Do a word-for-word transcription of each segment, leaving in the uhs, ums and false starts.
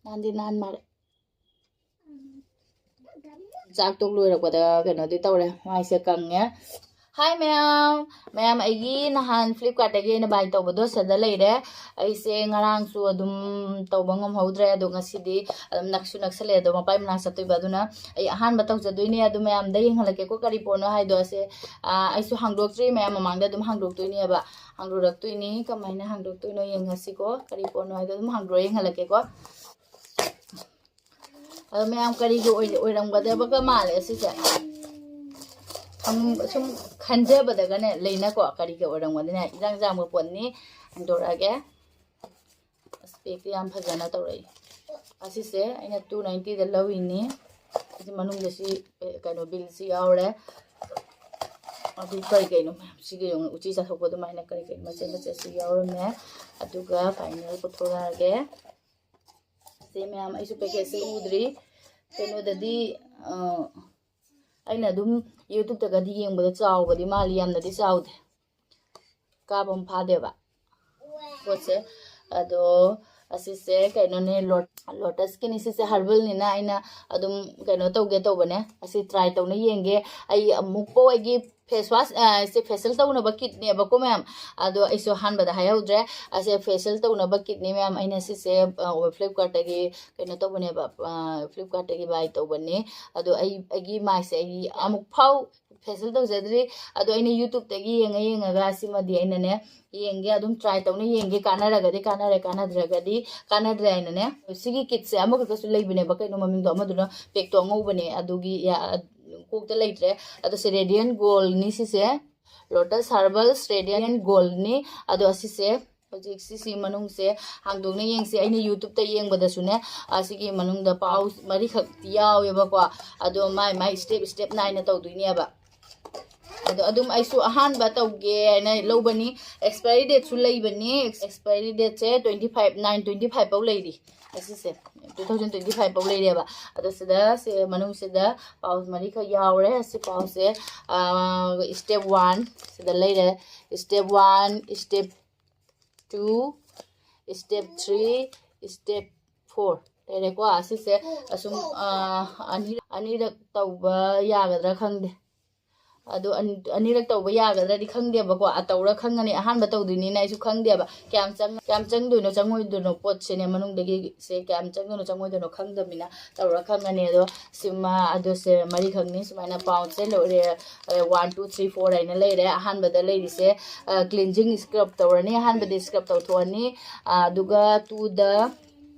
ꯅꯥꯟꯗꯤ ꯅꯥꯟ ꯃꯥꯜꯂꯦ꯫ ꯆꯥꯛ ꯇꯣꯛ ꯂꯣꯏꯔꯛꯄꯗ ꯀꯩꯅꯣꯗꯤ ꯇꯧꯔꯦ, ꯃꯥꯏꯁꯦ ꯀꯪꯉꯦ꯫ ꯍꯥꯏ ꯃꯌꯥꯝ, ꯃꯌꯥꯝ ꯑꯩꯒꯤ ꯅꯍꯥꯟ Flipkartꯇꯒꯤ ꯑꯩꯅ buy ꯇꯧꯕꯗꯣ ꯁꯤꯗ ꯂꯩꯔꯦ꯫ ꯑꯩꯁꯦ ꯉꯔꯥꯡꯁꯨ ꯑꯗꯨꯝ ꯇꯧꯕ ꯉꯝꯍꯧꯗ꯭ꯔꯦ, ꯑꯗꯣ ꯉꯁꯤꯗꯤ ꯑꯗꯨꯝ ꯅꯛꯁꯨ ꯅꯛꯁꯜꯂꯛꯑꯦ, ꯑꯗꯣ ꯃꯄꯥꯏ ꯃꯅꯥꯛ ꯆꯠꯇꯣꯏꯕ, ꯑꯗꯨꯅ ꯑꯩ ꯑꯍꯥꯟꯕ ꯇꯧꯖꯗꯣꯏꯅꯦ꯫ ꯑꯗꯨ ꯃꯌꯥꯝꯗ ꯌꯦꯡꯍꯜꯂꯛꯀꯦꯀꯣ, ꯀꯔꯤ ꯄꯣꯠꯅꯣ ꯍꯥꯏꯗꯣ꯫ ꯑꯁꯦ, ꯑꯥ, ꯑꯩꯁꯨ ꯍꯥꯡꯗꯣꯛꯇ꯭ꯔꯤ, ꯃꯌꯥꯝ ꯃꯃꯥꯡꯗ ꯑꯗꯨꯝ ꯍꯥꯡꯗꯣꯛꯇꯣꯏꯅꯦꯕ꯫ ꯍꯥꯡꯗꯣꯔꯛꯇꯣꯏꯅꯤ, ꯀꯃꯥꯏꯅ ꯍꯥꯡꯗꯣꯛꯇꯣꯏꯅꯣ ꯌꯦꯡꯉꯁꯤꯀꯣ꯫ ꯀꯔꯤ ꯄꯣꯠꯅꯣ ꯍꯥꯏꯗꯣ ꯑꯗꯨꯝ ꯍꯥꯡꯗꯣꯔ ꯌꯦꯡꯍꯜꯂꯛꯀꯦꯀꯣ꯫ ꯑꯗꯣ ꯃꯌꯥꯝ ꯀꯔꯤꯒꯤ ꯑꯣꯏ-, ꯑꯣꯏꯔꯝꯒꯗꯕꯒ ꯃꯥꯜꯂꯦ ꯁꯤꯁꯦ? ꯈꯪ-, ꯁꯨꯝ ꯈꯟꯖꯕꯗꯒꯅꯦ ꯂꯩꯅꯀꯣ, ꯀꯔꯤꯒꯤ ꯑꯣꯏꯔꯝꯒꯅꯤꯅꯦ? ꯏꯔꯥꯡ ꯆꯥꯝꯕ ꯄꯣꯠꯅꯤ꯫ ꯍꯥꯡꯗꯣꯔꯛꯑꯒꯦ꯫ ꯑꯁ, packꯇꯤ ꯌꯥꯝ ꯐꯖꯅ ꯇꯧꯔꯛꯏ꯫ ꯑꯁꯤꯁꯦ ꯑꯩꯅ two ninetyꯗ ꯂꯧꯔꯤꯅꯤ꯫ ꯑꯁꯤ ꯃꯅꯨꯡꯗ ꯁꯤ, ꯑꯦ, ꯀꯩꯅꯣ, billꯁꯤ ꯌꯥꯎꯔꯦ꯫ ꯑꯗꯨ ꯀꯔꯤ ꯀꯩꯅꯣ ꯃꯌꯥꯝ ꯁꯤꯒ ꯌꯦꯡꯉꯨ, ꯎꯆꯤ ꯆꯥꯊꯣꯛꯄ ꯑꯗꯨꯃꯥꯏꯅ ꯀꯔꯤ ꯀꯩꯅꯣ ꯃꯆꯦꯠ ꯃꯆꯦꯠꯁꯤ ꯌꯥꯎꯔꯝꯃꯦ꯫ ꯑꯗꯨꯒ final ꯄꯨꯊꯣꯔꯛꯑꯒꯦ꯫ ꯁꯦ ꯃꯌꯥꯝ, ꯑꯩꯁꯨ packetꯁꯦ ꯎꯗ꯭ꯔꯤ꯫ ꯀꯩꯅꯣꯗꯗꯤ, ꯑ, ꯑꯩꯅ ꯑꯗꯨꯝ YouTubeꯇꯒꯗꯤ ꯌꯦꯡꯕꯗ ꯆꯥꯎꯕꯗꯤ ꯃꯥꯜꯂꯤ, ꯌꯥꯝꯅꯗꯤ ꯆꯥꯎꯗꯦ꯫ ꯀꯥꯕ ꯑꯃ ꯐꯥꯗꯦꯕ ꯄꯣꯠꯁꯦ꯫ ꯑꯗꯣ ꯑꯁꯤꯁꯦ ꯀꯩꯅꯣꯅꯦ, ꯂꯣ-, Lotusꯀꯤꯅꯤ꯫ ꯁꯤꯁꯦ herbalꯅꯤꯅ ꯑꯩꯅ ꯑꯗꯨꯝ ꯀꯩꯅꯣ ꯇꯧꯒꯦ ꯇꯧꯕꯅꯦ, ꯑꯁꯤ try ꯇꯧꯅ ꯌꯦꯡꯒꯦ꯫ ꯑꯩ ꯑꯃꯨꯛꯐꯥꯎ ꯑꯩꯒꯤ face wash, ꯑ, ꯁꯦ facial ꯇꯧꯅꯕ kitꯅꯦꯕꯀꯣ ꯃꯌꯥꯝ꯫ ꯑꯗꯣ ꯑꯩꯁꯨ ꯑꯍꯥꯟꯕꯗ ꯍꯥꯏꯍꯧꯗ꯭ꯔꯦ꯫ ꯑꯁꯦ facial ꯇꯧꯅꯕ kitꯅꯤ ꯃꯌꯥꯝ꯫ ꯑꯩꯅ ꯁꯤꯁꯦ, ꯑ, Flipkartꯇꯒꯤ ꯀꯩꯅꯣ ꯇꯧꯕꯅꯦꯕ, ꯑ, Flipkartꯇꯒꯤ buy ꯇꯧꯕꯅꯦ꯫ ꯑꯗꯣ ꯑꯩ, ꯑꯩꯒꯤ ꯃꯥꯏꯁꯦ ꯑꯩ ꯑꯃꯨꯛ ꯐꯥꯎ facial ꯇꯧꯖꯗ꯭ꯔꯤ꯫ ꯑꯗꯣ ꯑꯩꯅ YouTubeꯇꯒꯤ ꯌꯦꯡꯉ ꯌꯦꯡꯉꯒ ꯁꯤꯃꯗꯤ ꯑꯩꯅꯅꯦ ꯌꯦꯡꯒꯦ, ꯑꯗꯨꯝ try ꯇꯧꯅ ꯌꯦꯡꯒꯦ꯫ ꯀꯥꯟꯅꯔꯒꯗꯤ ꯀꯥꯟꯅꯔꯦ, ꯀꯥꯟꯅꯗ꯭ꯔꯒꯗꯤ ꯀꯥꯟꯅꯗ꯭ꯔꯦ ꯍꯥꯏꯅꯅꯦ꯫ ꯁꯤꯒꯤ kitꯁꯦ ꯑꯃꯈꯛꯇꯁꯨ ꯂꯩꯕꯅꯦꯕ, ꯀꯩꯅꯣ ꯃꯃꯤꯡꯗꯣ, ꯑꯃꯗꯨꯅ packꯇꯣ ꯑꯉꯧꯕꯅꯦ, ꯑꯗꯨꯒꯤ ꯌꯥ-, ꯀꯣꯛꯇ ꯂꯩꯇ꯭ꯔꯦ꯫ ꯑꯗꯣ ꯁꯤ Radiant Goldꯅꯤ ꯁꯤꯁꯦ, Lotus Herbals Radiant Goldꯅꯤ꯫ ꯑꯗꯣ ꯑꯁꯤꯁꯦ ꯍꯧꯖꯤꯛ ꯁꯤꯁꯤ ꯃꯅꯨꯡꯁꯦ ꯍꯥꯡꯗꯣꯛꯅ ꯌꯦꯡꯁꯤ꯫ ꯑꯩꯅ YouTubeꯇ ꯌꯦꯡꯕꯗꯁꯨꯅꯦ, ꯑꯁꯤꯒꯤ ꯃꯅꯨꯡꯗ pouch ꯃꯔꯤꯈꯛꯇꯤ ꯌꯥꯎꯋꯦꯕꯀꯣ꯫ ꯑꯗꯣ ꯃꯥꯏ ꯃꯥꯏ step step ꯅꯥꯏꯅ ꯇꯧꯗꯣꯏꯅꯦꯕ꯫ ꯑꯗꯣ ꯑꯗꯨꯝ ꯑꯩꯁꯨ ꯑꯍꯥꯟꯕ ꯇꯧꯒꯦ ꯍꯥꯏꯅ ꯂꯧꯕꯅꯤ꯫ Expiry dateꯁꯨ ꯂꯩꯕꯅꯤ꯫ Expiry dateꯁꯦ twenty five, nine twenty five ꯐꯥꯎ ꯂꯩꯔꯤ꯫ ꯑꯁꯤꯁꯦ two thousand twenty five ꯐꯥꯎ ꯂꯩꯔꯦꯕ꯫ ꯑꯗꯣ ꯁꯤꯗ, ꯁꯤ ꯃꯅꯨꯡꯁꯤꯗ pouch ꯃꯔꯤꯈꯛ ꯌꯥꯎꯔꯦ꯫ ꯁꯤ pouchꯁꯦ, ꯑꯥ, step one ꯁꯤꯗ ꯂꯩꯔꯦ꯫ Step one, step two, step three, step four꯫ ꯂꯩꯔꯦꯀꯣ꯫ ꯑꯁꯤꯁꯦ ꯑꯁꯨꯝ ꯑꯅꯤꯔꯛ ꯑꯅꯤꯔꯛ ꯇꯧꯕ ꯌꯥꯒꯗ꯭ꯔꯥ ꯈꯪꯗꯦ꯫ ꯑꯗꯣ ꯑꯅꯤꯔꯛ ꯇꯧꯕ ꯌꯥꯒꯗ꯭ꯔꯗꯤ ꯈꯪꯗꯦꯕꯀꯣ꯫ ꯇꯧꯔ ꯈꯪꯉꯅꯤ꯫ ꯑꯍꯥꯟꯕ ꯇꯧꯗꯣꯏꯅꯤꯅ ꯑꯩꯁꯨ ꯈꯪꯗꯦꯕ ꯀꯌꯥꯝ ꯆꯪ ꯀꯌꯥꯝ ꯆꯪꯗꯣꯏꯅꯣ ꯆꯪꯉꯣꯏꯗꯣꯏꯅꯣ ꯄꯣꯠꯁꯤꯅꯦ, ꯃꯅꯨꯡꯗꯒꯤ ꯁꯦ ꯀꯌꯥꯝ ꯆꯪꯗꯣꯏꯅꯣ ꯆꯪꯉꯣꯏꯗꯣꯏꯅꯣ ꯈꯪꯗꯕꯅꯤꯅ ꯇꯧꯔ ꯈꯪꯉꯅꯤ꯫ ꯑꯗꯣ ꯁꯤꯃ ꯑꯗꯨꯁꯦ ꯃꯔꯤꯈꯛꯅꯤ꯫ ꯁꯨꯃꯥꯏꯅ ꯄꯥꯎꯁꯦ ꯂꯣꯏꯔꯦ꯫ One two three four ꯍꯥꯏꯅ ꯂꯩꯔꯦ꯫ ꯑꯍꯥꯟꯕꯗ ꯂꯩꯔꯤꯁꯦ cleansing scrub ꯇꯧꯔꯅꯤ꯫ ꯑꯍꯥꯟꯕꯗꯤ scrub ꯇꯧꯊꯣꯛꯑꯅꯤ꯫ ꯑꯗꯨꯒ ꯇꯨꯗ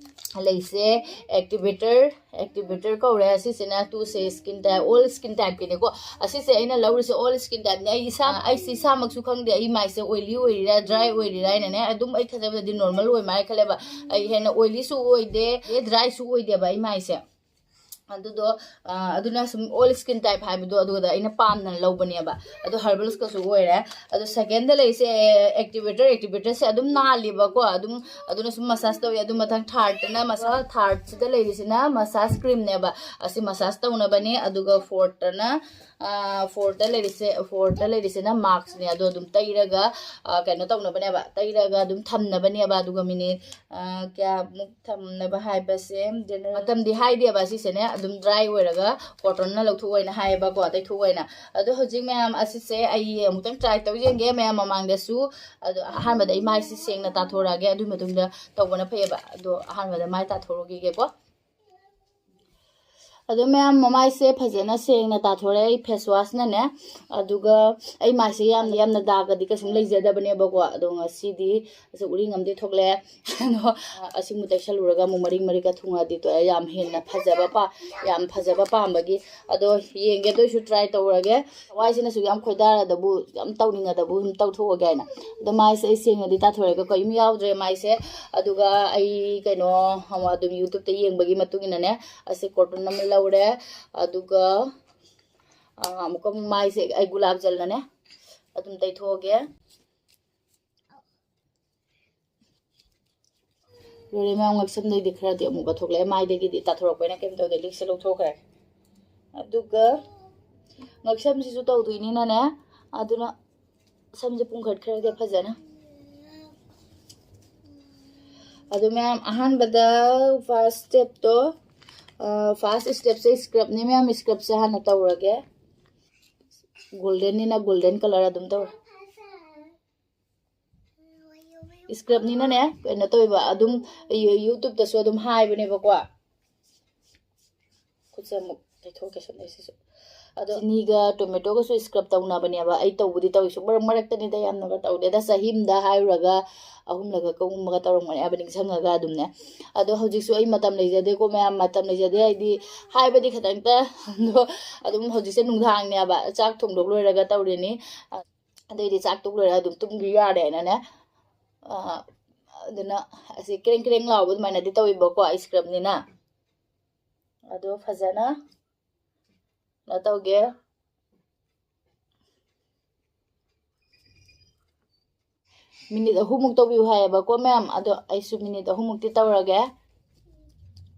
ꯂꯩꯁꯦ activator, activator ꯀꯧꯔꯦ꯫ ꯑꯁꯤꯁꯤꯅ ꯇꯨꯁꯦ skin type, all skin typeꯀꯤꯅꯦꯀꯣ꯫ ꯑꯁꯤꯁꯦ ꯑꯩꯅ ꯂꯧꯔꯤꯁꯦ all skin typeꯅꯦ꯫ ꯑꯩ ꯏꯁꯥ ꯑꯩꯁꯦ ꯏꯁꯥꯃꯛꯁꯨ ꯈꯪꯗꯦ ꯑꯩ ꯃꯥꯏꯁꯦ oily ꯑꯣꯏꯔꯤꯔꯥ dry ꯑꯣꯏꯔꯤꯔꯥ ꯍꯥꯏꯅꯅꯦ꯫ ꯑꯗꯨꯝ ꯑꯩ ꯊꯥꯖꯕꯗꯗꯤ normal ꯑꯣꯏ ꯃꯥꯜꯂꯦ ꯈꯜꯂꯦꯕ꯫ ꯑꯩ ꯍꯦꯟꯅ oilyꯁꯨ ꯑꯣꯏꯗꯦ, dryꯁꯨ ꯑꯣꯏꯗꯦꯕ ꯑꯩ ꯃꯥꯏꯁꯦ꯫ ꯑꯗꯨꯗꯣ ꯑꯗꯨꯅ ꯁꯨꯝ all skin type ꯍꯥꯏꯕꯗꯣ ꯑꯗꯨꯗ ꯑꯩꯅ ꯄꯥꯝꯅ ꯂꯧꯕꯅꯦꯕ꯫ ꯑꯗꯣ Herbalsꯀꯁꯨ ꯑꯣꯏꯔꯦ꯫ ꯑꯗꯣ secondꯗ ꯂꯩꯔꯤꯁꯦ activator, activatorꯁꯦ ꯑꯗꯨꯝ ꯅꯥꯜꯂꯤꯕꯀꯣ, ꯑꯗꯨꯝ ꯑꯗꯨꯅ ꯁꯨꯝ massage ꯇꯧꯋꯤ꯫ ꯑꯗꯨ ꯃꯊꯪ thirdꯇꯅ massage, thirdꯁꯤꯗ ꯂꯩꯔꯤꯁꯤꯅ massage creamꯅꯦꯕ꯫ ꯑꯁꯤ massage ꯇꯧꯅꯕꯅꯤ꯫ ꯑꯗꯨꯒ fourthꯇꯅ fourthꯇ ꯂꯩꯔꯤꯁꯦ, fourthꯇ ꯂꯩꯔꯤꯁꯤꯅ maskꯅꯦ꯫ ꯑꯗꯣ ꯑꯗꯨꯝ ꯇꯩꯔꯒ ꯀꯩꯅꯣ ꯇꯧꯅꯕꯅꯦꯕ, ꯇꯩꯔꯒ ꯑꯗꯨꯝ ꯊꯝꯅꯕꯅꯦꯕ꯫ ꯑꯗꯨꯒ minute ꯀꯌꯥꯃꯨꯛ ꯊꯝꯅꯕ ꯍꯥꯏꯕꯁꯦ ꯃꯇꯝꯗꯤ ꯍꯥꯏꯗꯦꯕ꯫ ꯁꯤꯁꯦꯅꯦ ꯑꯗꯨꯝ dry ꯑꯣꯏꯔꯒ cottonꯅ ꯂꯧꯊꯣꯛꯑꯣꯅ ꯍꯥꯏꯌꯦꯕꯀꯣ, ꯇꯩꯊꯣꯛꯑꯣꯅ꯫ ꯑꯗꯣ ꯍꯧꯖꯤꯛ ꯃꯌꯥꯝ ꯑꯁꯤꯁꯦ ꯑꯩ ꯑꯃꯨꯛꯇꯪ try ꯇꯧ ꯌꯦꯡꯒꯦ ꯃꯌꯥꯝ ꯃꯃꯥꯡꯗꯁꯨ꯫ ꯑꯗꯣ ꯑꯍꯥꯟꯕꯗ ꯑꯩ ꯃꯥꯏꯁꯤ ꯁꯦꯡꯅ ꯇꯥꯊꯣꯔꯛꯑꯒꯦ, ꯑꯗꯨꯒꯤ ꯃꯇꯨꯡꯗ ꯇꯧꯕꯅ ꯐꯩꯌꯦꯕ꯫ ꯑꯗꯣ ꯑꯍꯥꯟꯕꯗ ꯃꯥꯏ ꯇꯥꯊꯣꯔꯛꯈꯤꯒꯦꯀꯣ꯫ ꯑꯗꯣ ꯃꯌꯥꯝ ꯃꯃꯥꯏꯁꯦ ꯐꯖꯅ ꯁꯦꯡꯅ ꯇꯥꯊꯣꯔꯛꯑꯦ ꯑꯩ face washꯅꯅꯦ꯫ ꯑꯗꯨꯒ ꯑꯩ ꯃꯥꯏꯁꯦ ꯌꯥꯝꯅ ꯌꯥꯝꯅ ꯗꯥꯛꯀꯗꯤ ꯀꯩꯁꯨꯝ ꯂꯩꯖꯗꯕꯅꯦꯕꯀꯣ꯫ ꯑꯗꯣ ꯉꯁꯤꯗꯤ ꯑꯁꯤ ꯎꯔꯤꯡ ꯑꯃꯗꯤ ꯊꯣꯛꯂꯛꯑꯦ꯫ ꯑꯗꯣ ꯑꯁꯤꯃꯨꯛ ꯇꯩꯁꯜꯂꯨꯔꯒ ꯑꯃꯨꯛ ꯃꯔꯤꯡ ꯃꯔꯤꯡꯒ ꯊꯨꯡꯉꯗꯤ ꯇꯣꯛꯑꯦ꯫ ꯌꯥꯝ ꯍꯦꯟꯅ ꯐꯖꯕ ꯄꯥ ꯌꯥꯝ ꯐꯖꯕ ꯄꯥꯝꯕꯒꯤ꯫ ꯑꯗꯣ ꯌꯦꯡꯒꯦ, ꯑꯗꯨ ꯑꯣꯏꯁꯨ try ꯇꯧꯔꯒꯦ꯫ ꯊꯋꯥꯏꯁꯤꯅꯁꯨ ꯌꯥꯝ ꯈꯣꯏꯗꯥꯔꯗꯕꯨ, ꯌꯥꯝ ꯇꯧꯅꯤꯡꯉꯗꯕꯨ ꯑꯗꯨꯝ ꯇꯧꯊꯣꯛꯑꯒꯦ ꯍꯥꯏꯅ꯫ ꯑꯗꯣ ꯃꯥꯏꯁꯦ ꯑꯩ ꯁꯦꯡꯅꯗꯤ ꯇꯥꯊꯣꯔꯛꯑꯒ ꯀꯔꯤꯝ ꯌꯥꯎꯗ꯭ꯔꯦ ꯃꯥꯏꯁꯦ꯫ ꯑꯗꯨꯒ ꯑꯩ ꯀꯩꯅꯣ ꯑꯗꯨꯝ YouTubeꯇ ꯌꯦꯡꯕꯒꯤ ꯃꯇꯨꯡ ꯏꯟꯅꯅꯦ, ꯑꯁꯤ cotton ꯑꯃ ꯂꯧꯔꯦ꯫ ꯑꯗꯨꯒ ꯑꯃꯨꯛꯀ ꯃꯥꯏꯁꯦ ꯑꯩ ꯒꯨꯂꯥꯞ ꯖꯜꯅꯅꯦ ꯑꯗꯨꯝ ꯇꯩꯊꯣꯛꯑꯒꯦ꯫ ꯂꯣꯏꯔꯦ ꯃꯌꯥꯝ, ꯉꯛꯁꯝꯗꯩꯗꯤ ꯈꯔꯗꯤ ꯑꯃꯨꯕ ꯊꯣꯛꯂꯛꯑꯦ, ꯃꯥꯏꯗꯒꯤꯗꯤ ꯇꯥꯊꯣꯔꯛꯄꯅ ꯀꯩꯝ ꯇꯧꯗꯦ꯫ ꯂꯤꯛꯁꯦ ꯂꯧꯊꯣꯛꯈ꯭ꯔꯦ꯫ ꯑꯗꯨꯒ ꯉꯛꯁꯝꯁꯤꯁꯨ ꯇꯧꯗꯣꯏꯅꯤꯅꯅꯦ, ꯑꯗꯨꯅ ꯁꯝꯁꯦ ꯄꯨꯡꯈꯠꯈ꯭ꯔꯒꯦ ꯐꯖꯅ꯫ ꯑꯗꯨ ꯃꯌꯥꯝ, ꯑꯍꯥꯟꯕꯗ ꯐꯥꯔꯁ ꯁ꯭ꯇꯦꯞꯇꯣ, ꯐꯥꯔꯁ ꯁ꯭ꯇꯦꯞꯁꯦ ꯁ꯭ꯀ꯭ꯔꯕꯅꯤ ꯃꯌꯥꯝ, ꯁ꯭ꯀ꯭ꯔꯕꯁꯦ ꯍꯥꯟꯅ ꯇꯧꯔꯒꯦ꯫ ꯒꯣꯜꯗꯟꯅꯤꯅ ꯒꯣꯜꯗꯟ ꯀꯂꯔ ꯑꯗꯨꯝ ꯇꯧꯔꯦ꯫ ꯁ꯭ꯀ꯭ꯔꯕꯅꯤꯅꯅꯦ, ꯀꯩꯅꯣ ꯇꯧꯋꯦꯕ, ꯑꯗꯨꯝ ꯌꯨ-, ꯌꯨꯇ꯭ꯌꯨꯕꯇꯁꯨ ꯑꯗꯨꯝ ꯍꯥꯏꯕꯅꯦꯕꯀꯣ꯫ ꯈꯨꯠꯁꯦ ꯑꯃꯨꯛ ꯇꯩꯊꯣꯛꯀꯦ ꯁꯨꯝ ꯁꯤꯁꯨ꯫ ꯑꯗꯣ ꯆꯤꯅꯤꯒ ꯇꯣꯃꯦꯇꯣꯒꯁꯨ ꯁ꯭ꯀ꯭ꯔꯕ ꯇꯧꯅꯕꯅꯦꯕ꯫ ꯑꯩ ꯇꯧꯕꯗꯤ ꯇꯧꯏꯁꯨ ꯃꯔꯛ ꯃꯔꯛꯇꯅꯤꯗ, ꯌꯥꯝꯅꯒ ꯇꯧꯗꯦꯗ꯫ ꯆꯍꯤ ꯑꯃꯗ ꯍꯥꯏꯔꯨꯔꯒ ꯑꯍꯨꯝꯂꯒ ꯀꯧꯒꯨꯝꯕꯒ ꯇꯧꯔꯝꯒꯅꯤ ꯍꯥꯏꯕ ꯅꯤꯡꯁꯤꯡꯉꯒ ꯑꯗꯨꯝꯅꯦ꯫ ꯑꯗꯣ ꯍꯧꯖꯤꯛꯁꯨ ꯑꯩ ꯃꯇꯝ ꯂꯩꯖꯗꯦꯀꯣ ꯃꯌꯥꯝ, ꯃꯇꯝ ꯂꯩꯖꯗꯦ ꯍꯥꯏꯗꯤ ꯍꯥꯏꯕꯗꯤ ꯈꯤꯇꯪꯇ, ꯑꯗꯣ ꯑꯗꯨꯝ ꯍꯧꯖꯤꯛꯁꯦ ꯅꯨꯡꯗꯥꯡꯅꯦꯕ, ꯆꯥꯛ ꯊꯣꯡꯗꯣꯛ ꯂꯣꯏꯔꯒ ꯇꯧꯔꯤꯅꯤ꯫ ꯑꯗꯩꯗꯤ ꯆꯥꯛ ꯇꯣꯛ ꯂꯣꯏꯔꯒ ꯑꯗꯨꯝ ꯇꯨꯝꯈꯤ ꯌꯥꯔꯦꯅꯅꯦ꯫ ꯑ, ꯑꯗꯨꯅ ꯑꯁꯤ ꯀ꯭ꯔꯦꯡ ꯀ꯭ꯔꯦꯡ ꯂꯥꯎꯕ ꯑꯗꯨꯃꯥꯏꯅꯗꯤ ꯇꯧꯋꯦꯕꯀꯣ, ꯑꯥꯏꯁ ꯀ꯭ꯔꯤꯝꯅꯤꯅ꯫ ꯑꯗꯣ ꯐꯖꯅ ꯀꯩꯅꯣ ꯇꯧꯒꯦ꯫ ꯃꯤꯅꯤꯠ ꯑꯍꯨꯝꯃꯨꯛ ꯇꯧꯕꯤꯌꯨ ꯍꯥꯏꯌꯦꯕꯀꯣ ꯃꯌꯥꯝ꯫ ꯑꯗꯣ ꯑꯩꯁꯨ ꯃꯤꯅꯤꯠ ꯑꯍꯨꯝꯃꯨꯛꯇꯤ ꯇꯧꯔꯒꯦ꯫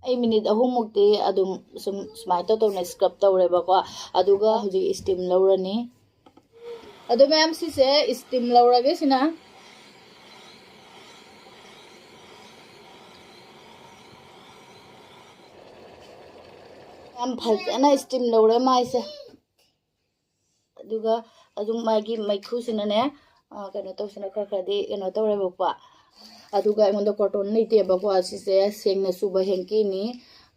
ꯑꯩ ꯃꯤꯅꯤꯠ ꯑꯍꯨꯝꯃꯨꯛꯇꯤ ꯑꯗꯨꯝ ꯁꯨꯝ ꯁꯨꯃꯥꯏꯅ ꯇꯧ ꯇꯧꯅ ꯁ꯭ꯀ꯭ꯔꯕ ꯇꯧꯔꯦꯕꯀꯣ꯫ ꯑꯗꯨꯒ ꯍꯧꯖꯤꯛ ꯁ꯭ꯇꯤꯝ ꯂꯧꯔꯅꯤ꯫ ꯑꯗꯣ ꯃꯌꯥꯝ, ꯁꯤꯁꯦ ꯁ꯭ꯇꯤꯝ ꯂꯧꯔꯒꯦ ꯁꯤꯅ꯫ ꯌꯥꯝ ꯐꯖꯅ ꯁ꯭ꯇꯤꯝ ꯂꯧꯔꯦ ꯃꯥꯏꯁꯦ꯫ ꯑꯗꯨꯒ ꯑꯗꯨꯝ ꯃꯥꯒꯤ ꯃꯩꯈꯨꯁꯤꯅꯅꯦ, ꯑ, ꯀꯩꯅꯣ ꯇꯧꯁꯤꯅ ꯈꯔ ꯈꯔꯗꯤ ꯀꯩꯅꯣ ꯇꯧꯔꯦꯕꯀꯣ꯫ ꯑꯗꯨꯒ ꯑꯩꯉꯣꯟꯗ ꯀꯣꯇꯣꯟ ꯂꯩꯇꯦꯕꯀꯣ꯫ ꯁꯤꯁꯦ ꯁꯦꯡꯅ ꯁꯨꯕ ꯍꯦꯡꯀꯤꯅꯤ꯫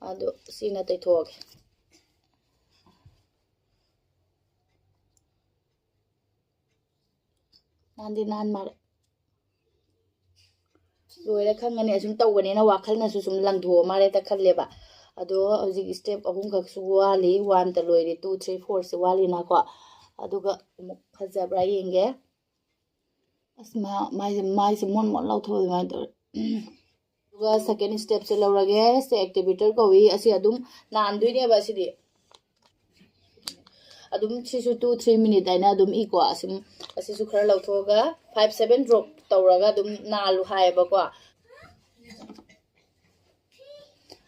ꯑꯗꯣ ꯁꯤꯅ ꯇꯩꯊꯣꯛꯑꯒꯦ꯫ ꯅꯥꯟꯗꯤ ꯅꯥꯟ ꯃꯥꯜꯂꯦ꯫ ꯂꯣꯏꯔꯦ ꯈꯪꯉꯅꯤ꯫ ꯑꯁꯨꯝ ꯇꯧꯕꯅꯤꯅ ꯋꯥꯈꯜꯅꯁꯨ ꯁꯨꯝ ꯂꯪꯊꯣꯛꯑ ꯃꯥꯜꯂꯦ ꯍꯦꯛꯇ ꯈꯜꯂꯦꯕ꯫ ꯑꯗꯣ ꯍꯧꯖꯤꯛ ꯁ꯭ꯇꯦꯞ ꯑꯍꯨꯝꯈꯛꯁꯨ ꯋꯥꯠꯂꯤ꯫ ꯋꯥꯟꯗ ꯂꯣꯏꯔꯦ, ꯇꯨ, ꯊ꯭ꯔꯤ, ꯐꯣꯔꯁꯦ ꯋꯥꯠꯂꯤꯅꯀꯣ꯫ ꯑꯗꯨꯒ ꯑꯃꯨꯛ ꯐꯖꯕ꯭ꯔꯥ ꯌꯦꯡꯒꯦ꯫ ꯑꯁ, ꯃꯥ-, ꯃꯥꯏꯁꯦ, ꯃꯥꯏꯁꯦ ꯃꯣꯟ ꯃꯣꯟ ꯂꯥꯎꯊꯣꯛꯑ ꯑꯗꯨꯃꯥꯏꯅ ꯇꯧꯔꯦ꯫ ꯑꯗꯨꯒ ꯁꯦꯀꯦꯟ ꯁ꯭ꯇꯦꯞꯁꯦ ꯂꯧꯔꯒꯦ꯫ ꯁꯦ ꯑꯦꯛꯇꯤꯚꯦꯇꯔ ꯀꯧꯏ꯫ ꯑꯁꯤ ꯑꯗꯨꯝ ꯅꯥꯟꯗꯣꯏꯅꯦꯕ ꯑꯁꯤꯗꯤ꯫ ꯑꯗꯨꯝ ꯁꯤꯁꯨ ꯇꯨ ꯊ꯭ꯔꯤ ꯃꯤꯅꯤꯠ ꯍꯥꯏꯅ ꯑꯗꯨꯝ ꯏꯀꯣ꯫ ꯑꯁꯨꯝ, ꯑꯁꯤꯁꯨ ꯈꯔ ꯂꯧꯊꯣꯛꯑꯒ ꯐꯥꯏꯚ ꯁꯚꯦꯟ ꯗ꯭ꯔꯣꯞ ꯇꯧꯔꯒ ꯑꯗꯨꯝ ꯅꯥꯜꯂꯨ ꯍꯥꯏꯌꯦꯕꯀꯣ꯫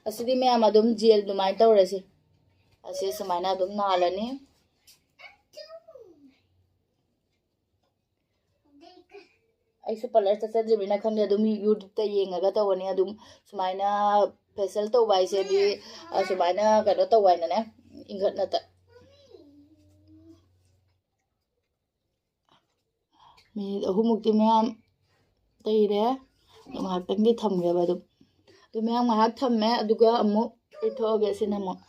ꯑꯁꯤꯗꯤ ꯃꯌꯥꯝ ꯑꯗꯨꯝ ꯖꯦꯜ ꯑꯗꯨꯃꯥꯏꯅ ꯇꯧꯔꯁꯤ꯫ ꯑꯁꯤ ꯁꯨꯃꯥꯏꯅ ꯑꯗꯨꯝ ꯅꯥꯜꯂꯅꯤ꯫ ꯑꯩꯁꯨ ꯄꯥꯔꯂꯔ ꯆꯠꯆꯗ꯭ꯔꯤꯕꯅꯤꯅ ꯈꯪꯗꯦ, ꯑꯗꯨꯝ ꯌꯨꯇ꯭ꯌꯨꯕꯇ ꯌꯦꯡꯉꯒ ꯇꯧꯕꯅꯤ꯫ ꯑꯗꯨꯝ ꯁꯨꯃꯥꯏꯅ ꯐꯦꯁꯤꯌꯦꯜ ꯇꯧꯕ ꯍꯥꯏꯁꯦꯗꯤ, ꯑ, ꯁꯨꯃꯥꯏꯅ ꯀꯩꯅꯣ ꯇꯧꯕ ꯍꯥꯏꯅꯅꯦ, ꯏꯪꯈꯠꯅꯇ ꯃꯤꯅꯤꯠ ꯑꯍꯨꯝꯃꯨꯛꯇꯤ ꯃꯌꯥꯝ ꯇꯩꯔꯦ꯫ ꯑꯗꯣ ꯉꯥꯏꯍꯥꯛꯇꯪꯗꯤ ꯊꯝꯒꯦꯕ ꯑꯗꯨꯝ꯫ ꯑꯗꯨ ꯃꯌꯥꯝ ꯉꯥꯏꯍꯥꯛ ꯊꯝꯃꯦ, ꯑꯗꯨꯒ ꯑꯃꯨꯛ ꯇꯩꯊꯣꯛꯑꯒꯦ꯫ ꯁꯤꯅ ꯑꯃꯨꯛ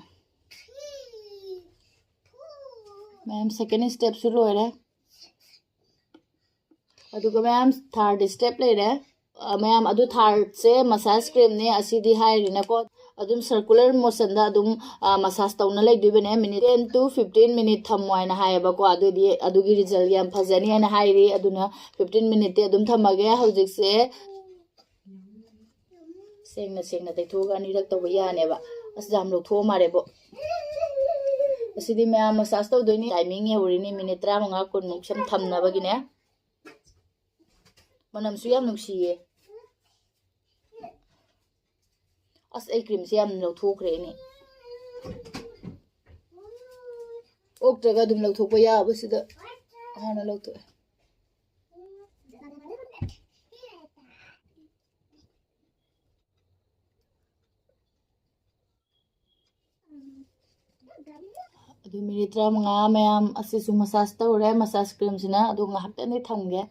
ꯃꯌꯥꯝ ꯁꯦꯀꯦꯟ ꯁ꯭ꯇꯦꯞꯁꯨ ꯂꯣꯏꯔꯦ꯫ ꯑꯗꯨꯒ ꯃꯌꯥꯝ ꯊꯥꯔꯠ ꯁ꯭ꯇꯦꯞ ꯂꯩꯔꯦ꯫ ꯑ, ꯃꯌꯥꯝ ꯑꯗꯨ ꯊꯥꯔꯠꯁꯦ ꯃꯁꯥꯖ ꯀ꯭ꯔꯤꯝꯅꯦ, ꯑꯁꯤꯗꯤ ꯍꯥꯏꯔꯤꯅꯀꯣ꯫ ꯑꯗꯨꯝ ꯁꯔꯀꯨꯂꯔ ꯃꯣꯁꯟꯗ ꯑꯗꯨꯝ, ꯑ, ꯃꯁꯥꯖ ꯇꯧꯅ ꯂꯩꯗꯣꯏꯕꯅꯦ꯫ Minute ten to fifteen minute ꯊꯝꯃꯣ ꯍꯥꯏꯅ ꯍꯥꯏꯌꯦꯕꯀꯣ꯫ ꯑꯗꯨꯗꯤ ꯑꯗꯨꯒꯤ ꯔꯤꯖꯜ ꯌꯥꯝ ꯐꯖꯅꯤ ꯍꯥꯏꯅ ꯍꯥꯏꯔꯤ꯫ ꯑꯗꯨꯅ ꯐꯤꯐꯇꯤꯟ ꯃꯤꯅꯤꯠꯇꯤ ꯑꯗꯨꯝ ꯊꯝꯃꯒꯦ꯫ ꯍꯧꯖꯤꯛꯁꯦ ꯁꯦꯡꯅ ꯁꯦꯡꯅ ꯇꯩꯊꯣꯛꯑꯒ ꯑꯅꯤꯔꯛ ꯇꯧꯕ ꯌꯥꯅꯦꯕ꯫ ꯑꯁ, ꯌꯥꯝ ꯂꯧꯊꯣꯛꯑ ꯃꯥꯜꯂꯦꯕꯣ꯫ ꯑꯁꯤꯗꯤ ꯃꯌꯥꯝ ꯃꯁꯥꯖ ꯇꯧꯗꯣꯏꯅꯤ꯫ ꯇꯥꯏꯃꯤꯡ ꯌꯧꯔꯤꯅꯤ, ꯃꯤꯅꯤꯠ ꯇꯔꯥꯃꯉꯥ ꯀꯨꯟꯃꯨꯛ ꯁꯨꯝ ꯊꯝꯅꯕꯒꯤꯅꯦ꯫ ꯃꯅꯝꯁꯨ ꯌꯥꯝ ꯅꯨꯡꯁꯤꯌꯦ꯫ ꯑꯁ, ꯑꯩ ꯀ꯭ꯔꯤꯝꯁꯦ ꯌꯥꯝ ꯂꯧꯊꯣꯛꯈ꯭ꯔꯦꯅꯦ꯫ ꯑꯣꯛꯇ꯭ꯔꯒ ꯑꯗꯨꯝ ꯂꯧꯊꯣꯛꯄ ꯌꯥꯕꯁꯤꯗ ꯍꯥꯟꯅ ꯂꯧꯊꯣꯛꯑꯦ꯫ ꯑꯗꯨ ꯃꯤꯅꯤꯠ ꯇꯔꯥꯃꯉꯥ ꯃꯌꯥꯝ ꯑꯁꯤꯁꯨ ꯃꯁꯥꯖ ꯇꯧꯔꯦ, ꯃꯁꯥꯖ ꯀ꯭ꯔꯤꯝꯁꯤꯅ꯫ ꯑꯗꯨ ꯉꯥꯏꯍꯥꯛꯇꯪꯗꯤ ꯊꯝꯒꯦ꯫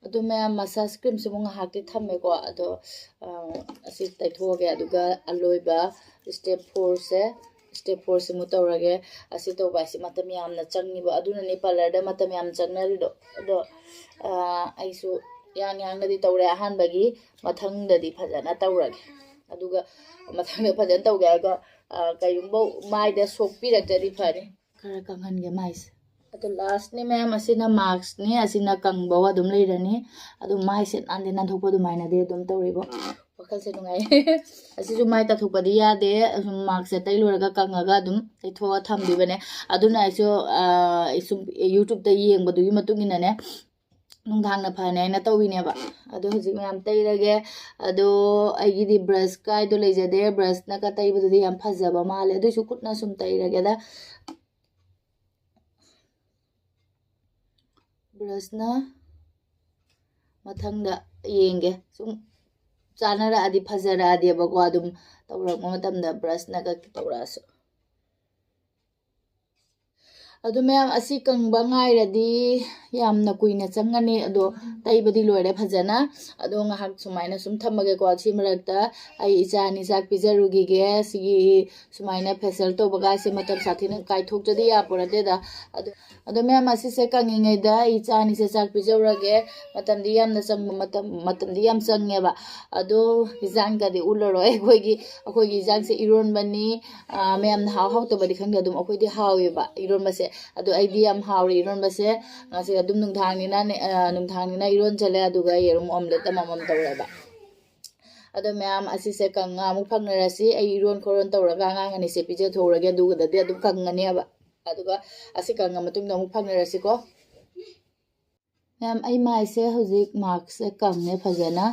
ꯑꯗꯨ ꯃꯌꯥꯝ ꯃꯁꯥꯖ ꯀ꯭ꯔꯤꯝꯁꯤꯕꯨ ꯉꯥꯏꯍꯥꯛꯇꯤ ꯊꯝꯃꯦꯀꯣ꯫ ꯑꯗꯣ, ꯑ, ꯑꯁꯤ ꯇꯩꯊꯣꯛꯑꯒꯦ꯫ ꯑꯗꯨꯒ ꯑꯂꯣꯏꯕ ꯁ꯭ꯇꯦꯞ ꯐꯣꯔꯁꯦ, ꯁ꯭ꯇꯦꯞ ꯐꯣꯔꯁꯤꯃꯨꯛ ꯇꯧꯔꯒꯦ꯫ ꯑꯁꯤ ꯇꯧꯕ ꯍꯥꯏꯁꯤ ꯃꯇꯝ ꯌꯥꯝꯅ ꯆꯪꯉꯤꯕ, ꯑꯗꯨꯅꯅꯤ ꯄꯥꯔꯂꯔꯗ ꯃꯇꯝ ꯌꯥꯝ ꯆꯪꯅꯔꯤꯗꯣ꯫ ꯑꯗꯣ, ꯑ, ꯑꯩꯁꯨ ꯌꯥꯡ ꯌꯥꯡꯅꯗꯤ ꯇꯧꯔꯦ ꯑꯍꯥꯟꯕꯒꯤ, ꯃꯊꯪꯗꯗꯤ ꯐꯖꯅ ꯇꯧꯔꯒꯦ꯫ ꯑꯗꯨꯒ ꯃꯊꯪꯗ ꯐꯖꯅ ꯇꯧꯒꯦ ꯍꯥꯏꯔꯒ, ꯑ, ꯀꯩꯒꯨꯝꯕ ꯃꯥꯏꯗ ꯁꯣꯛꯄꯤꯔꯛꯇ꯭ꯔꯗꯤ ꯐꯅꯤ꯫ ꯈꯔ ꯀꯪꯍꯟꯒꯦ ꯃꯥꯏꯁꯦ꯫ ꯑꯗꯣ ꯂꯥꯁꯅꯤ ꯃꯌꯥꯝ, ꯑꯁꯤꯅ ꯃꯥꯛꯁꯅꯤ, ꯑꯁꯤꯅ ꯀꯪꯕꯧ ꯑꯗꯨꯝ ꯂꯩꯔꯅꯤ꯫ ꯑꯗꯨ ꯃꯥꯏꯁꯦ ꯅꯥꯟꯗꯤ ꯅꯥꯟꯊꯣꯛꯄ ꯑꯗꯨꯃꯥꯏꯅꯗꯤ ꯑꯗꯨꯝ ꯇꯧꯔꯤꯕꯣ꯫ ꯋꯥꯈꯜꯁꯦ ꯅꯨꯡꯉꯥꯏ꯫ ꯑꯁꯤꯁꯨ ꯃꯥꯏ ꯇꯥꯊꯣꯛꯄꯗꯤ ꯌꯥꯗꯦ, ꯑꯁꯨꯝ ꯃꯥꯛꯁꯁꯦ ꯇꯩ ꯂꯣꯏꯔꯒ ꯀꯪꯉꯒ ꯑꯗꯨꯝ ꯇꯩꯊꯣꯛꯑ ꯊꯝꯕꯤꯕꯅꯦ꯫ ꯑꯗꯨꯅ ꯑꯩꯁꯨ, ꯑ, ꯑꯩꯁꯨ ꯌꯨꯇ꯭ꯌꯨꯕꯇ ꯌꯦꯡꯕꯗꯨꯒꯤ ꯃꯇꯨꯡ ꯏꯟꯅꯅꯦ, ꯅꯨꯡꯗꯥꯡꯅ ꯐꯅꯤ ꯍꯥꯏꯅ ꯇꯧꯋꯤꯅꯦꯕ꯫ ꯑꯗꯣ ꯍꯧꯖꯤꯛ ꯃꯌꯥꯝ ꯇꯩꯔꯒꯦ꯫ ꯑꯗꯣ ꯑꯩꯒꯤꯗꯤ ꯕ꯭ꯔꯁ ꯀꯥꯏꯗꯣ ꯂꯩꯖꯗꯦ, ꯕ꯭ꯔꯁꯅꯒ ꯇꯩꯕꯗꯨꯗꯤ ꯌꯥꯝ ꯐꯖꯕ ꯃꯥꯜꯂꯦ, ꯑꯗꯨꯏꯁꯨ ꯈꯨꯠꯅ ꯁꯨꯝ ꯇꯩꯔꯒꯦꯗ꯫ ꯕ꯭ꯔꯁꯅ ꯃꯊꯪꯗ ꯌꯦꯡꯒꯦ꯫ ꯁꯨꯝ ꯆꯥꯅꯔꯛꯑꯗꯤ, ꯐꯖꯔꯛꯑꯗꯤꯕꯀꯣ, ꯑꯗꯨꯝ ꯇꯧꯔꯛꯄ ꯃꯇꯝꯗ ꯕ꯭ꯔꯁꯅꯒ ꯇꯧꯔꯛꯑꯁꯨ꯫ ꯑꯗꯨ ꯃꯌꯥꯝ, ꯑꯁꯤ ꯀꯪꯕ ꯉꯥꯏꯔꯗꯤ ꯌꯥꯝꯅ ꯀꯨꯏꯅ ꯆꯪꯒꯅꯤ꯫ ꯑꯗꯣ ꯇꯩꯕꯗꯤ ꯂꯣꯏꯔꯦ ꯐꯖꯅ꯫ ꯑꯗꯣ ꯉꯥꯏꯍꯥꯛ ꯁꯨꯃꯥꯏꯅ ꯁꯨꯝ ꯊꯝꯃꯒꯦꯀꯣ꯫ ꯁꯤ ꯃꯔꯛꯇ ꯑꯩ ꯏꯆꯥ ꯑꯅꯤ ꯆꯥꯛ ꯄꯤꯖꯔꯨꯈꯤꯒꯦ꯫ ꯁꯤꯒꯤ ꯁꯨꯃꯥꯏꯅ facial ꯇꯧꯕꯒꯁꯦ ꯃꯇꯝ ꯁꯥꯊꯤꯅ ꯀꯥꯏꯊꯣꯛꯇ꯭ꯔꯗꯤ ꯌꯥꯄꯣ ꯅꯠꯇꯦꯗ꯫ ꯑꯗꯣ, ꯑꯗꯣ ꯃꯌꯥꯝ, ꯑꯁꯤꯁꯦ ꯀꯪꯉꯤꯉꯩꯗ ꯑꯩ ꯏꯆꯥ ꯑꯅꯤꯁꯦ ꯆꯥꯛ ꯄꯤꯖꯧꯔꯒꯦ꯫ ꯃꯇꯝꯗꯤ ꯌꯥꯝꯅ ꯆꯪꯕ, ꯃꯇꯝ, ꯃꯇꯝꯗꯤ ꯌꯥꯝ ꯆꯪꯉꯦꯕ꯫ ꯑꯗꯣ ꯏꯟꯖꯥꯡꯒꯗꯤ ꯎꯠꯂꯔꯣꯏ꯫ ꯑꯩꯈꯣꯏꯒꯤ, ꯑꯩꯈꯣꯏꯒꯤ ꯏꯟꯖꯥꯡꯁꯦ ꯏꯔꯣꯟꯕꯅꯤ꯫ ꯑꯥ, ꯃꯌꯥꯝꯅ ꯍꯥꯎ ꯍꯥꯎꯇꯕꯗꯤ ꯈꯪꯗꯦ, ꯑꯗꯨꯝ ꯑꯩꯈꯣꯏꯗꯤ ꯍꯥꯎꯋꯦꯕ ꯏꯔꯣꯟꯕꯁꯦ꯫ ꯑꯗꯣ ꯑꯩꯗꯤ ꯌꯥꯝ ꯍꯥꯎꯔꯦ ꯏꯔꯣꯟꯕꯁꯦ꯫ ꯉꯁꯤ ꯑꯗꯨꯝ ꯅꯨꯡꯗꯥꯡꯅꯤꯅꯅꯦ, ꯑꯥ, ꯅꯨꯡꯗꯥꯡꯅꯤꯅ ꯏꯔꯣꯟ ꯆꯜꯂꯦ, ꯑꯗꯨꯒ ꯌꯦꯔꯨꯝ omelette ꯑꯃꯃꯝ ꯇꯧꯔꯦꯕ꯫ ꯑꯗꯣ ꯃꯌꯥꯝ, ꯑꯁꯤꯁꯦ ꯀꯪꯉ ꯑꯃꯨꯛ ꯐꯪꯅꯔꯁꯤ꯫ ꯑꯩ ꯏꯔꯣꯟ ꯈꯣꯔꯣꯟ ꯇꯧꯔꯒ ꯑꯉꯥꯡ ꯑꯅꯤꯁꯦ ꯄꯤꯖꯊꯣꯛꯎꯔꯒꯦ, ꯑꯗꯨꯒꯗꯗꯤ ꯑꯗꯨꯝ ꯀꯪꯉꯅꯦꯕ꯫ ꯑꯗꯨꯒ ꯑꯁꯤ ꯀꯪꯉ ꯃꯇꯨꯡꯗ ꯑꯃꯨꯛ ꯐꯪꯅꯔꯁꯤꯀꯣ꯫ ꯃꯌꯥꯝ, ꯑꯩ ꯃꯥꯏꯁꯦ ꯍꯧꯖꯤꯛ mask ꯁꯦ ꯀꯪꯉꯦ ꯐꯖꯅ꯫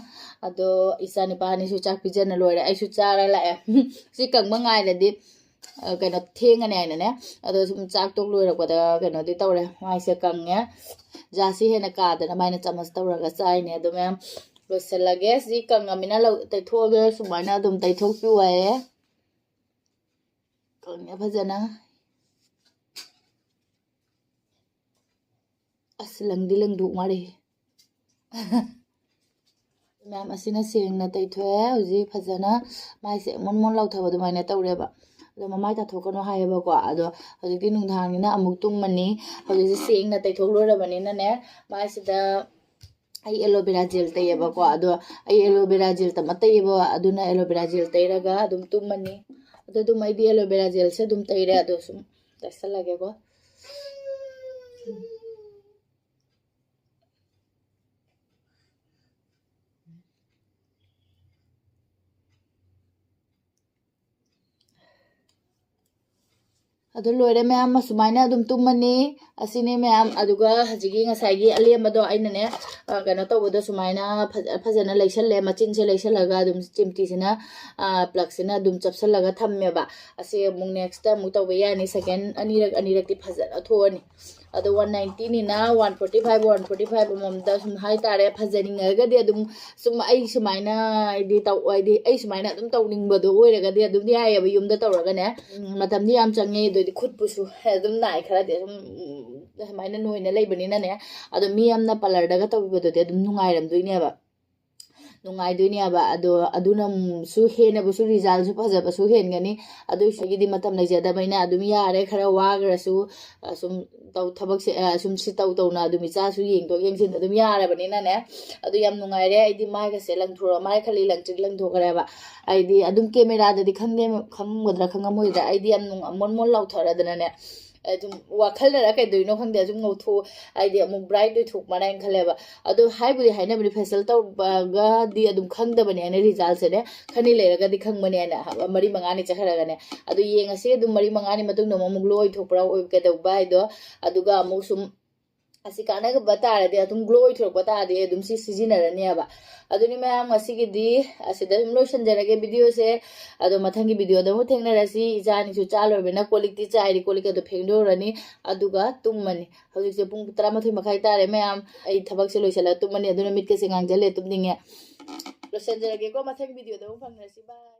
ꯑꯗꯣ ꯏꯆꯥ ꯅꯤꯄꯥ ꯑꯅꯤꯁꯨ ꯆꯥꯛ ꯄꯤꯖꯅ ꯂꯣꯏꯔꯦ꯫ ꯑꯩꯁꯨ ꯆꯥꯔ ꯂꯥꯛꯑꯦ꯫ ꯁꯤ ꯀꯪꯕ ꯉꯥꯏꯔꯗꯤ, ꯑ, ꯀꯩꯅꯣ, ꯊꯦꯡꯉꯅꯤ ꯍꯥꯏꯅꯅꯦ꯫ ꯑꯗꯣ ꯁꯨꯝ ꯆꯥꯛ ꯇꯣꯛ ꯂꯣꯏꯔꯛꯄꯗ ꯀꯩꯅꯣꯗꯤ ꯇꯧꯔꯦ, ꯃꯥꯏꯁꯦ ꯀꯪꯉꯦ꯫ ꯖꯥꯁꯤ ꯍꯦꯟꯅ ꯀꯥꯗꯅ ꯃꯥꯏꯅ ꯆꯥꯃꯁ ꯇꯧꯔꯒ ꯆꯥꯏꯅꯦ꯫ ꯑꯗꯣ ꯃꯌꯥꯝ, ꯂꯣꯏꯁꯤꯜꯂꯒꯦ꯫ ꯁꯤ ꯀꯪꯉꯃꯤꯅ ꯂꯧ-, ꯇꯩꯊꯣꯛꯑꯒꯦ꯫ ꯁꯨꯃꯥꯏꯅ ꯑꯗꯨꯝ ꯇꯩꯊꯣꯛꯄꯤꯌꯨ ꯍꯥꯏꯌꯦ꯫ ꯀꯪꯉꯦ ꯐꯖꯅ꯫ ꯑꯁ, ꯂꯪꯗꯤ ꯂꯪꯗꯣꯛ ꯃꯥꯜꯂꯦ꯫ ꯃꯌꯥꯝ, ꯑꯁꯤꯅ ꯁꯦꯡꯅ ꯇꯩꯊꯣꯛꯑꯦ꯫ ꯍꯧꯖꯤꯛ ꯐꯖꯅ ꯃꯥꯏꯁꯦ ꯃꯣꯟ ꯃꯣꯟ ꯂꯥꯎꯊꯕ ꯑꯗꯨꯃꯥꯏꯅ ꯇꯧꯔꯦꯕ꯫ ꯑꯗꯣ ꯃꯃꯥꯏ ꯇꯥꯊꯣꯛꯀꯅꯣ ꯍꯥꯏꯌꯦꯕꯀꯣ꯫ ꯑꯗꯣ ꯍꯧꯖꯤꯛꯇꯤ ꯅꯨꯡꯗꯥꯡꯅꯤꯅ ꯑꯃꯨꯛ ꯇꯨꯝꯃꯅꯤ꯫ ꯍꯧꯖꯤꯛꯁꯦ ꯁꯦꯡꯅ ꯇꯩꯊꯣꯛ ꯂꯣꯏꯔꯕꯅꯤꯅꯅꯦ, ꯃꯥꯏꯁꯤꯗ ꯑꯩ aloe vera gel ꯇꯩꯌꯦꯕꯀꯣ꯫ ꯑꯗꯣ ꯑꯩ aloe vera gel ꯇꯝꯃ ꯇꯩꯌꯦꯕ, ꯑꯗꯨꯅ aloe vera gel ꯇꯩꯔꯒ ꯑꯗꯨꯝ ꯇꯨꯝꯃꯅꯤ꯫ ꯑꯗꯣ ꯑꯗꯨꯝ ꯑꯩꯗꯤ aloe vera gel ꯁꯦ ꯑꯗꯨꯝ ꯇꯩꯔꯦ꯫ ꯑꯗꯣ ꯁꯨꯝ ꯇꯩꯁꯜꯂꯒꯦꯀꯣ꯫ ꯑꯗꯨ ꯂꯣꯏꯔꯦ ꯃꯌꯥꯝ, ꯑꯁꯨꯃꯥꯏꯅ ꯑꯗꯨꯝ ꯇꯨꯝꯃꯅꯤ꯫ ꯑꯁꯤꯅꯤ ꯃꯌꯥꯝ꯫ ꯑꯗꯨꯒ ꯍꯧꯖꯤꯛꯀꯤ ꯉꯁꯥꯏꯒꯤ ꯑꯂꯦꯝꯕꯗꯣ ꯑꯩꯅꯅꯦ, ꯑ, ꯀꯩꯅꯣ ꯇꯧꯕꯗꯣ, ꯁꯨꯃꯥꯏꯅ ꯐꯖ-, ꯐꯖꯅ ꯂꯩꯁꯜꯂꯦ꯫ ꯃꯆꯤꯟꯁꯦ ꯂꯩꯁꯜꯂꯒ ꯑꯗꯨꯝ ꯆꯤꯝꯇꯤꯁꯤꯅ, ꯑ, plug ꯁꯤꯅ ꯑꯗꯨꯝ ꯆꯞꯁꯜꯂꯒ ꯊꯝꯃꯦꯕ꯫ ꯑꯁꯤ ꯑꯃꯨꯛ next ꯑꯃꯨꯛ ꯇꯧꯕ ꯌꯥꯅꯤ꯫ Second ꯑꯅꯤꯔꯛ, ꯑꯅꯤꯔꯛꯇꯤ ꯐꯖꯅ ꯊꯣꯛꯑꯅꯤ꯫ ꯑꯗꯣ ꯋꯥꯟ ꯅꯥꯏꯟꯇꯤꯅꯤꯅ one forty five, one forty five ꯑꯃꯃꯝꯗ ꯁꯨꯝ ꯍꯥꯏꯇꯥꯔꯦ, ꯐꯖꯅꯤꯡꯉꯒꯗꯤ ꯑꯗꯨꯝ ꯁꯨꯝ ꯑꯩ ꯁꯨꯃꯥꯏꯅ ꯍꯥꯏꯗꯤ ꯇꯧ ꯍꯥꯏꯗꯤ ꯑꯩ ꯁꯨꯃꯥꯏꯅ ꯑꯗꯨꯝ ꯇꯧꯅꯤꯡꯕꯗꯣ ꯑꯣꯏꯔꯒꯗꯤ ꯑꯗꯨꯝ ꯌꯥꯏꯑꯕ, ꯌꯨꯝꯗ ꯇꯧꯔꯒꯅꯦ꯫ ꯎꯝ, ꯃꯇꯝꯗꯤ ꯌꯥꯝ ꯆꯪꯉꯦ, ꯑꯗꯨꯗꯤ ꯈꯨꯠꯄꯨꯁꯨ ꯑꯗꯨꯝ ꯅꯥꯏ ꯈꯔꯗꯤ, ꯑꯗꯨꯝ ꯎꯝ, ꯑꯗꯨꯃꯥꯏꯅ ꯅꯣꯏꯅ ꯂꯩꯕꯅꯤꯅꯅꯦ꯫ ꯑꯗꯣ ꯃꯤ ꯑꯃꯅ ꯄꯥꯔꯂꯔꯗꯒ ꯇꯧꯕꯤꯕꯗꯨꯗꯤ ꯑꯗꯨꯝ ꯅꯨꯡꯉꯥꯏꯔꯝꯗꯣꯏꯅꯦꯕ꯫ ꯅꯨꯡꯉꯥꯏꯗꯣꯏꯅꯦꯕ꯫ ꯑꯗꯣ ꯑꯗꯨꯅꯁꯨ ꯍꯦꯟꯅꯕꯨꯁꯨ ꯔꯤꯖꯜꯁꯨ ꯐꯖꯕꯁꯨ ꯍꯦꯟꯒꯅꯤ꯫ ꯑꯗꯨ ꯏꯁꯥꯒꯤꯗꯤ ꯃꯇꯝ ꯂꯩꯖꯗꯕꯅꯤꯅ ꯑꯗꯨꯝ ꯌꯥꯔꯦ, ꯈꯔ ꯋꯥꯈ꯭ꯔꯁꯨ, ꯑ, ꯁꯨꯝ ꯇꯧ ꯊꯕꯛꯁꯦ, ꯑ, ꯁꯨꯝ ꯁꯤ ꯇꯧ ꯇꯧꯅ ꯑꯗꯨꯝ ꯏꯆꯥꯁꯨ ꯌꯦꯡꯊꯣꯛ ꯌꯦꯡꯁꯤꯟ ꯑꯗꯨꯝ ꯌꯥꯔꯕꯅꯤꯅꯅꯦ꯫ ꯑꯗꯨ ꯌꯥꯝ ꯅꯨꯡꯉꯥꯏꯔꯦ꯫ ꯑꯩꯗꯤ ꯃꯥꯏꯒꯁꯦ ꯂꯪꯊꯣꯔꯛ ꯃꯥꯏ ꯈꯜꯂꯤ ꯂꯪꯇ꯭ꯔꯤꯛ ꯂꯪꯊꯣꯛꯈ꯭ꯔꯦꯕ꯫ ꯑꯩꯗꯤ ꯑꯗꯨꯝ ꯀꯦꯃꯦꯔꯥꯗꯗꯤ ꯈꯪꯗꯦ, ꯈꯪꯒꯗ꯭ꯔꯥ ꯈꯪꯉꯝꯃꯣꯏꯗ꯭ꯔꯥ, ꯑꯩꯗꯤ ꯌꯥꯝ ꯅꯨꯡ- ꯃꯣꯟ ꯃꯣꯟ ꯂꯥꯎꯊꯣꯔꯗꯅꯅꯦ, ꯑꯗꯨꯝ ꯋꯥꯈꯜꯅꯔ ꯀꯩꯗꯣꯏꯅꯣ ꯈꯪꯗꯦ, ꯑꯗꯨꯝ ꯉꯧꯊꯣꯛ ꯍꯥꯏꯗꯤ ꯑꯃꯨꯛ ꯕ꯭ꯔꯥꯏꯠ ꯑꯣꯏꯊꯣꯛꯄꯅ ꯍꯥꯏꯅ ꯈꯜꯂꯦꯕ꯫ ꯑꯗꯣ ꯍꯥꯏꯕꯨꯗꯤ ꯍꯥꯏꯅꯕꯅꯤ, ꯐꯦꯁꯤꯌꯦꯜ ꯇꯧꯕꯒꯗꯤ ꯑꯗꯨꯝ ꯈꯪꯗꯕꯅꯦ ꯍꯥꯏꯅ, ꯔꯤꯖꯜꯁꯦꯅꯦ ꯈꯅꯤ ꯂꯩꯔꯒꯗꯤ ꯈꯪꯕꯅꯦ ꯍꯥꯏꯅ, ꯃꯔꯤ ꯃꯉꯥꯅꯤ ꯆꯠꯈ꯭ꯔꯒꯅꯦ꯫ ꯑꯗꯨ ꯌꯦꯡꯉꯁꯤ ꯑꯗꯨꯝ ꯃꯔꯤ ꯃꯉꯥꯅꯤ ꯃꯇꯨꯡꯗ ꯑꯃꯨꯛ ꯒ꯭ꯂꯣ ꯑꯣꯏꯊꯣꯛꯄ꯭ꯔꯥ ꯑꯣꯏ ꯀꯩꯗꯧꯕ ꯍꯥꯏꯗꯣ꯫ ꯑꯗꯨꯒ ꯑꯃꯨꯛ ꯁꯨꯝ ꯑꯁꯤ ꯀꯥꯟꯅꯕ ꯇꯥꯔꯗꯤ, ꯑꯗꯨꯝ ꯒ꯭ꯂꯣ ꯑꯣꯏꯊꯣꯔꯛꯄ ꯇꯥꯔꯗꯤ ꯑꯗꯨꯝ ꯁꯤ ꯁꯤꯖꯤꯟꯅꯔꯅꯦꯕ꯫ ꯑꯗꯨꯅꯤ ꯃꯌꯥꯝ, ꯉꯁꯤꯒꯤꯗꯤ ꯑꯁꯤꯗ ꯑꯗꯨꯝ ꯂꯣꯏꯁꯤꯟꯖꯔꯒꯦ ꯚꯤꯗꯤꯑꯣꯁꯦ꯫ ꯑꯗꯣ ꯃꯊꯪꯒꯤ ꯚꯤꯗꯤꯑꯣꯗ ꯑꯃꯨꯛ ꯊꯦꯡꯅꯔꯁꯤ꯫ ꯏꯆꯥ ꯑꯅꯤꯁꯨ ꯆꯥ ꯂꯣꯏꯔꯕꯅꯤꯅ ꯀꯣꯜ ꯂꯤꯛꯇꯤ ꯆꯥꯏꯔꯤ, ꯀꯣꯜ ꯂꯤꯛ ꯑꯗꯨ ꯐꯦꯡꯗꯣꯛꯎꯔꯅꯤ꯫ ꯑꯗꯨꯒ ꯇꯨꯝꯃꯅꯤ꯫ ꯍꯧꯖꯤꯛꯁꯦ ꯄꯨꯡ ꯇꯔꯥꯃꯥꯊꯣꯏ ꯃꯈꯥꯏ ꯇꯥꯔꯦ ꯃꯌꯥꯝ꯫ ꯑꯩ ꯊꯕꯛꯁꯦ ꯂꯣꯏꯁꯤꯜꯂꯒ ꯇꯨꯝꯃꯅꯤ꯫ ꯑꯗꯨꯅ ꯃꯤꯠꯀꯁꯦ ꯉꯥꯡꯖꯜꯂꯦ, ꯇꯨꯝꯅꯤꯡꯉꯦ꯫ ꯂꯣꯏꯁꯤꯟꯖꯔꯒꯦꯀꯣ, ꯃꯊꯪꯒꯤ ꯚꯤꯗꯤꯑꯣꯗ ꯑꯃꯨꯛ ꯐꯪꯅꯔꯁꯤ꯫ ꯕꯥꯏ꯫